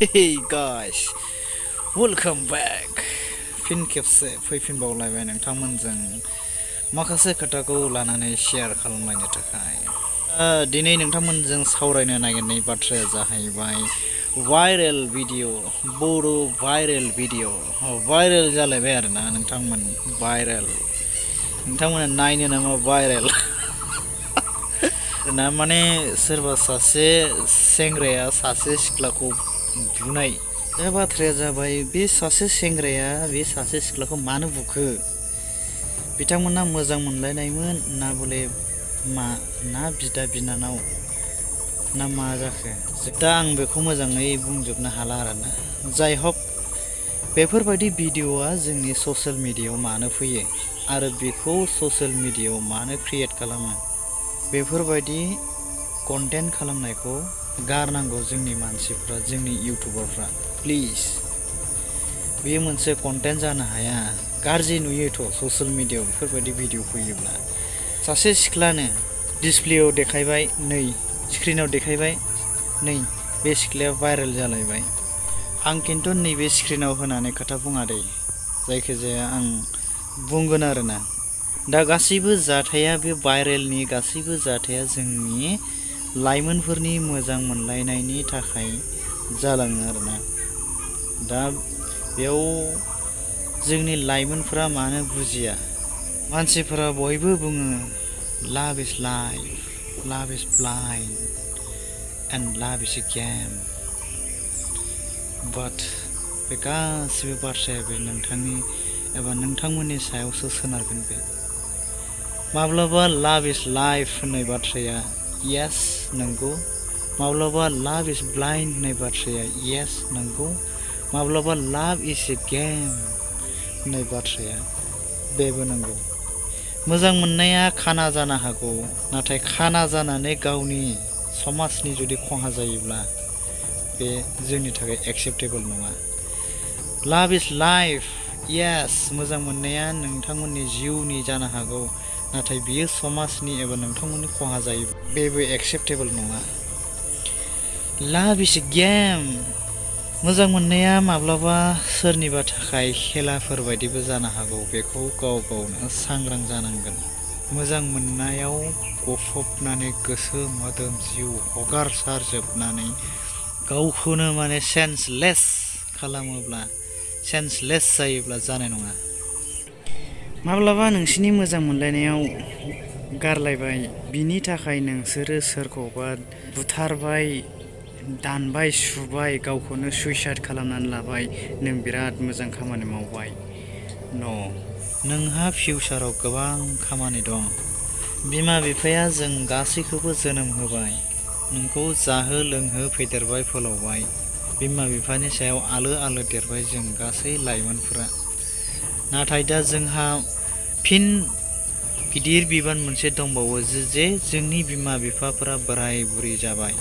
Hey guys, welcome back. फिन खेबसे फैफिनबावलायबाय नोंथांमोनजों माखासे खोथाखौ लानानै शेयार खालामलायनो थाखाय दिनै नोंथांमोनजों सावरायनो नागिरनाय बाथ्राया जाहैबाय भाइरेल भिडिअ बर' भाइरेल भिडिअ भाइरेल जालायबाय आरोना नोंथांमोन भाइरेल नोंथांमोना नायनो नामा भाइरेल ना माने सोरबा सासे सेंग्राया सासे सिख्लाखौ बुनाय दा बाथ्राया जाबाय बे सासे सेंग्राया बे सासे सिख्लाखौ मानो बुखो बिथांमोना मोजां मोनलायनायमोन ना बले मा ना बिदा बिनानाव ना मा जाखो दा आं बेखौ मोजाङै बुंजोबनो हाला आरोना जाय हक बेफोरबायदि भिडिअआ जोंनि ससियेल मिडियायाव मानो फैयो आरो बेखौ ससियेल मिडियायाव मानो क्रिएट खालामो बेफोरबायदि कन्टेन्ट खालामनायखौ गारनांगौ जोंनि मानसिफ्रा जोंनि इउटुबारफ्रा प्लिज बेयो मोनसे कन्टेन्ट जानो हाया गाज्रि नुयोथ' ससियेल मिडियायाव बेफोरबायदि भिडिअ फैयोब्ला सासे सिख्लानो डिसप्लेआव देखायबाय नै स्क्रिनाव देखायबाय नै बे सिख्लाया भाइरेल जालायबाय आं खिन्थु नैबे स्क्रिनाव होनानै खोथा बुङा दे जायखिजाया आं बुंगोन आरोना दा गासैबो जाथाया बे भाइरेलनि गासैबो जाथाया जोंनि लाइमोनफोरनि मोजां मोनलायनायनि थाखाय जालाङो आरोना दा बेयाव जोंनि लाइमोनफोरा मानो बुजिया मानसिफोरा बयबो बुङो लाभ इज लाइफ लाभ इज ब्लाइन्ड एन्ड लाभ इज ए गेम बाट बे गासिबो बाथ्राया बे नोंथांनि एबा नोंथांमोननि सायावसो सोनारगोन बे माब्लाबा लाभ इज लाइफ होननाय बाथ्राया येस नंगौ माब्लाबा लाभ इज ब्लाइन्ड होननाय बाथ्राया येस नंगौ माब्लाबा लाभ इज ए गेम होननाय बाथ्राया बेबो नंगौ मोजां मोननाया खाना जानो हागौ नाथाय खाना जानानै गावनि समाजनि जुदि खहा जायोब्ला बे जोंनि थाखाय एक्सेप्टेबल नङा लाभ इज लाइफ येस मोजां मोननाया नोंथांमोननि जिउनि जानो हागौ नाथाय बियो समाजनि एबा नोंथांमोननि खहा जायो बेबो एक्सेप्टेबल नङा लाभ इज ए गेम मोजां मोननाया माब्लाबा सोरनिबा थाखाय खेलाफोर बायदिबो जानो हागौ बेखौ गाव गावनो सांग्रां जानांगोन मोजां मोननायाव गफबनानै गोसो मोदोम जिउ हगारसारजोबनानै गावखौनो माने सेन्सलेस खालामोब्ला सेन्सलेस जायोब्ला जानाय नङा माब्लाबा नोंसिनि मोजां मोनलायनायाव गारलायबाय बिनि थाखाय नोंसोरो सोरखौबा बुथारबाय दानबाय सुबाय गावखौनो सुइसाइड खालामनानै लाबाय नों बिराद मोजां खामानि मावबाय न' नोंहा फिउचाराव गोबां खामानि दं बिमा बिफाया जों गासैखौबो जोनोम होबाय नोंखौ जाहो लोंहो फेदेरबाय फोलावबाय बिमा बिफानि सायाव आलो आलो देरबाय जों गासै लाइमोनफोरा नाथाय दा जोंहा फिन गिदिर बिबान मोनसे दंबावो जे जोंनि बिमा बिफाफोरा बोराय बुरि जाबाय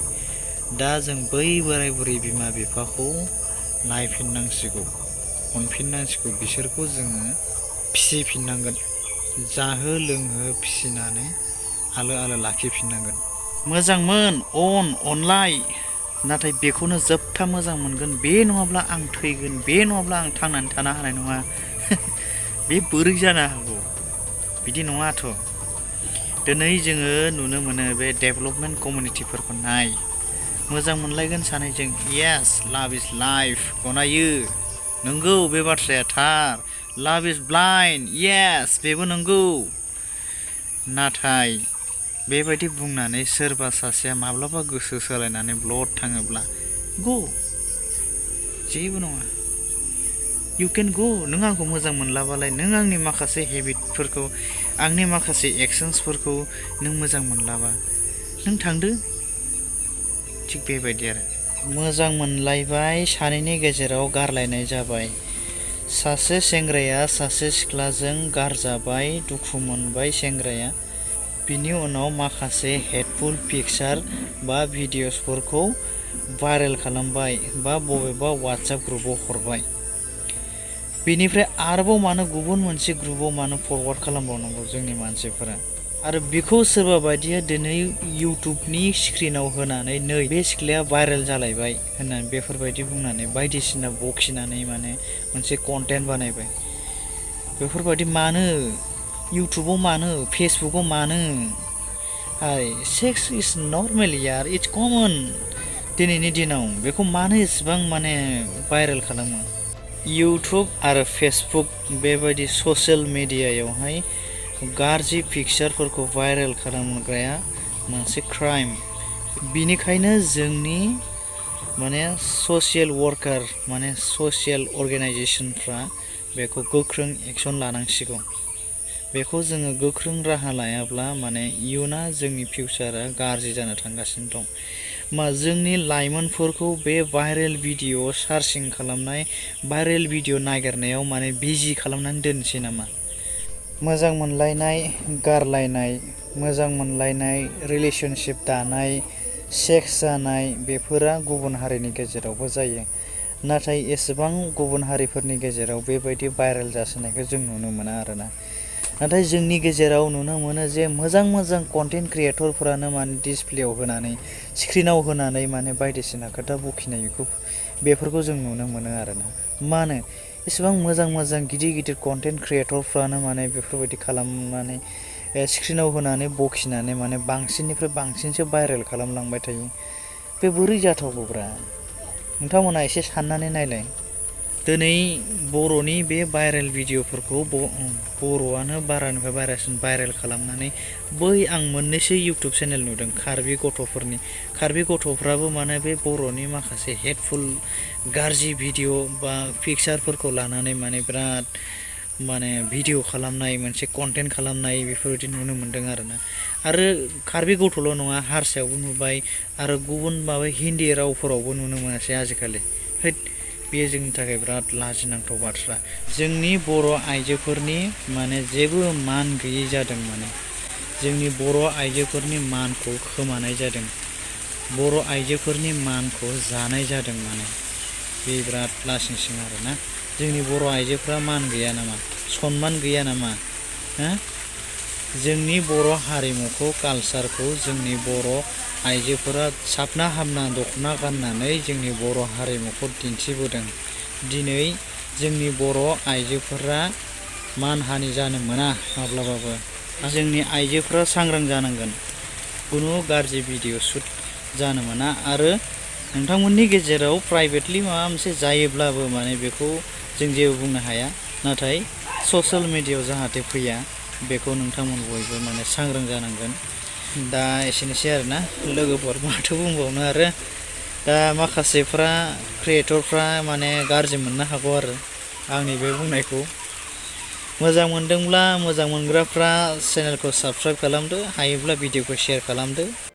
दा जों बै बोराय बुरि बिमा बिफाखौ नायफिननांसिगौ अनफिननांसिगौ बिसोरखौ जोङो फिसिफिननांगोन जाहो लोंहो फिसिनानै आलो आलो लाखिफिननांगोन मोजांमोन अनलाय नाथाय बेखौनो जोबथा मोजां मोनगोन बे नङाब्ला आं थैगोन बे नङाब्ला आं थांनानै थानो हानाय नङा बे बोरै जानो हागौ बिदि नङाथ' दिनै जोङो नुनो मोनो बे डेभेलपमेन्ट कमिउनिटिफोरखौ नाय मोजां मोनलायगोन सानैजों येस लाभ इज लाइफ गनायो नंगौ बे बाथ्राया थार लाभ इज ब्लाइन्ड येस बेबो नंगौ नाथाय बेबायदि बुंनानै सोरबा सासेया माब्लाबा गोसो सोलायनानै ब्लड थाङोब्ला गो जेबो नङा इउ केन गो नों आंखौ मोजां मोनलाबालाय नों आंनि माखासे हेबिटफोरखौ आंनि माखासे एक्सन्सफोरखौ नों मोजां मोनलाबा नों थांदो थिग बेबायदि आरो मोजां मोनलायबाय सानैनि गेजेराव गारलायनाय जाबाय सासे सेंग्राया सासे सिख्लाजों गारजाबाय दुखु मोनबाय सेंग्राया बिनि उनाव माखासे हेटफुल पिकचार बा भिडिअसफोरखौ भाइरेल खालामबाय बा बबेबा वाट्सएप ग्रुपाव हरबाय बेनिफ्राय आरोबाव मानो गुबुन मोनसे ग्रुपाव मानो फरवार्ड खालामबावनांगौ जोंनि मानसिफोरा आरो बेखौ सोरबा बायदिया दिनै इउटुबनि स्क्रिनाव होनानै नै बे सिख्लाया भाइरेल जालायबाय होननानै बेफोरबायदि बुंनानै बायदिसिना बखिनानै माने मोनसे कन्टेन्ट बानायबाय। बेफोरबायदि मानो इउटुबाव मानो फेसबुकाव मानो हाय सेक्स इज नर्मेल यार इट्स कमन दिनैनि दिनाव बेखौ मानो इसेबां माने भाइरेल खालामो। इउटुब आरो फेसबुक बेबायदि ससियेल मेडियायावहाय गाज्रि पिक्चारफोरखौ भाइरेल खालामग्राया मोनसे क्राइम। बिनिखायनो जोंनि माने ससियेल वार्कार माने ससियेल अर्गेनाइजेसनफ्रा बेखौ गोख्रों एक्सन लानांसिगौ। बेखौ जोङो गोख्रों राहा लायाब्ला माने इयुना जोंनि फिउचारा गाज्रि जानो थांगासिनो दं। जोंनि लाइमोनफोरखौ बे भाइरेल भिडिअ सार्चिं खालामनाय भाइरेल भिडिअ नागिरनायाव माने बिजि खालामनानै दोनसै नामा? मोजां मोनलायनाय गारलायनाय, मोजां मोनलायनाय रिलेशनशिप दानाय, सेक्स जानाय बेफोरा गुबुन हारिनि गेजेरावबो जायो। नाथाय एसेबां गुबुन हारिफोरनि गेजेराव बेबायदि भाइरेल जासोनायखौ जों नुनो मोना आरोना। नाथाय जोंनि गेजेराव नुनो मोनो जे मोजां मोजां कन्टेन्ट क्रियेटरफोरानो माने डिसप्लेयाव होनानै स्क्रिनाव होनानै माने बायदिसिना खोथा बखिनायखौ बेफोरखौ जों नुनो मोनो आरोना। मानो एसेबां मोजां मोजां गिदिर गिदिर कन्टेन्ट क्रियेटरफ्रानो माने बेफोरबायदि खालामनानै स्क्रिनाव होनानै बखिनानै माने बांसिननिफ्राय बांसिनसो भाइरेल खालामलांबाय थायो। बे बोरै जाथावगौब्रा? नोंथांमोना एसे साननानै नायलाय। दिनै बर'नि बे भाइरेल भिडिअफोरखौ बर'आनो बारानिफ्राय बारासिन भाइरेल खालामनानै बै आं मोननैसो इउटुब चेनेल नुदों कार्बि गथ'फोरनि। कार्बि गथ'फ्राबो माने बे बर'नि माखासे हेटफुल गाज्रि भिडिअ बा पिक्चारफोरखौ लानानै माने बिराद माने भिडिअ खालामनाय मोनसे कन्टेन्ट खालामनाय बेफोरबायदि नुनो मोन्दों आरोना। आरो कार्बि गथ'ल' नङा हारसायावबो नुबाय आरो गुबुन माबा हिन्दी रावफोरावबो नुनो मोनासै आजिखालि। बेयो जोंनि थाखाय बिराद लाजिनांथाव बाथ्रा। जोंनि बर' आइजोफोरनि माने जेबो मान गैयै जादों। माने जोंनि बर' आइजोफोरनि मानखौ खोमानाय जादों। बर' आइजोफोरनि मानखौ जानाय जादों। माने बे बिराद लासिंसिं आरोना। जोंनि बर' आइजोफ्रा मान गैया नामा? सनमान गैया नामा? जोंनि बर' हारिमुखौ कालसारखौ जोंनि बर' आइजोफोरा साबना हामना दख'ना गाननानै जोंनि बर' हारिमुखौ दिन्थिबोदों। दिनै जोंनि बर' आइजोफोरा मानहानि जानो मोना माब्लाबाबो। जोंनि आइजोफोरा सांग्रां जानांगोन। खुनु गाज्रि भिडिअ शुट जानो मोना। आरो नोंथांमोननि गेजेराव प्राइभेटलि माबा मोनसे जायोब्लाबो माने बेखौ जों जेबो बुंनो हाया। नाथाय ससियेल मेडियायाव जाहाथे फैया बेखौ नोंथांमोन बयबो माने सांग्रां जानांगोन। दा एसेनोसै आरोना लोगोफोर माथो बुंबावनो आरो। दा माखासेफ्रा क्रियेटरफ्रा माने गाज्रि मोननो हागौ आरो आंनि बे बुंनायखौ। मोजां मोनदोंब्ला मोजां मोनग्राफ्रा चेनेलखौ साबस्क्राइब खालामदो, हायोब्ला भिडिअखौ शेयार खालामदो।